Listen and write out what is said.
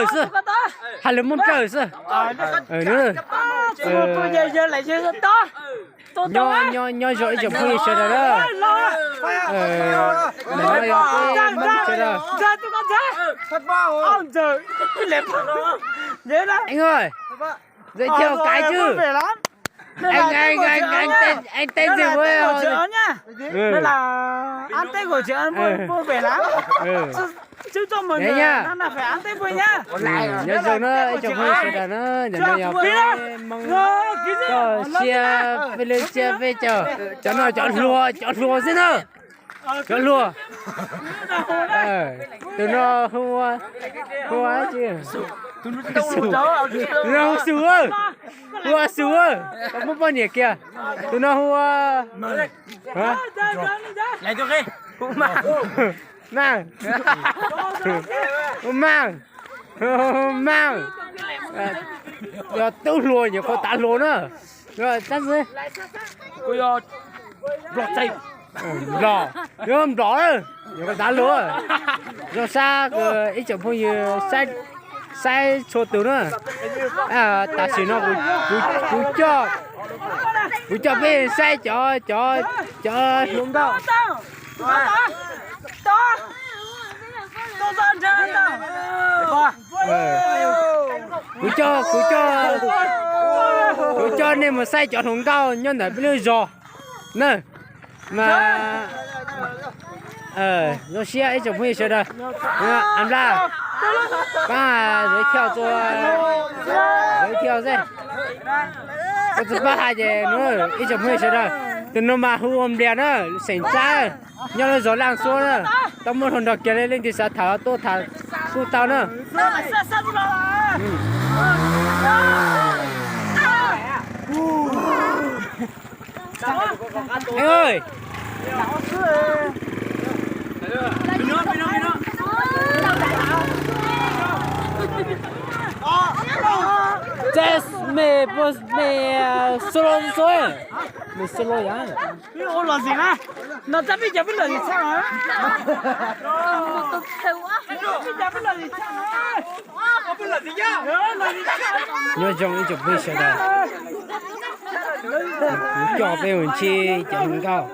xwb, hais lus Hmoob Dawb xwb. Nyob zoo ib tsoom phooj ywg sawv daws na. Ntawm no yog peb Hmoob sawv daws. Ntxawm thiab Kaiv Tswb, Eev Teej Ntxwg, nyob zoo na ib tsoom phooj ywg sawv daws na. Ntawm no yog peb Hmoob toj siab, peb lub siab peb caug. Cov no cov hluas, cov hluas xwb na. Cov hluas. Tus no hu ua, hu ua, tus no hu Xus, hu ua Xus, koj muab poj niam kiag. Tus no hu ua Maaj, hu Maaj, Maaj. Yog tub hluas nyuam qhuav tav hluas na. Nplog, yuav Nplog, yuav koj tav hluas. Zoo sab ib tsoom phooj ywg saib txhua tus na. Tam sim no kuv coj, kuv coj peb saib cov, cov, cov hluas nkauj. Kuv coj, kuv coj, kuv coj nej mus saib cov hluas nkauj nyob ntawm peb lub zos na. Mas zoo siab ib tsoom phooj ywg sawv daws. Am Nplaj, pab giới thiệu, giới thiệu xwb. Kuv tsis paub hais ces ib tsoom phooj ywg sawv daws, tus no mas hu ua Nplias na, xeem Tsab, nyob lub zos Laj Xuab na. Tau muaj hluas nraug kiag li, leej twg xav tham tuaj tham kuj tau na. Ces me, pues me, solo soy, me solo ya. Peb ua lom zem na, no tab peb cov peb lom zem tshaj na. Peb cov peb lom zem tshaj na. Nyob zoo ib tsoom phooj ywg sawv daws, kuv coj peb mus ntsib cov hluas nkauj.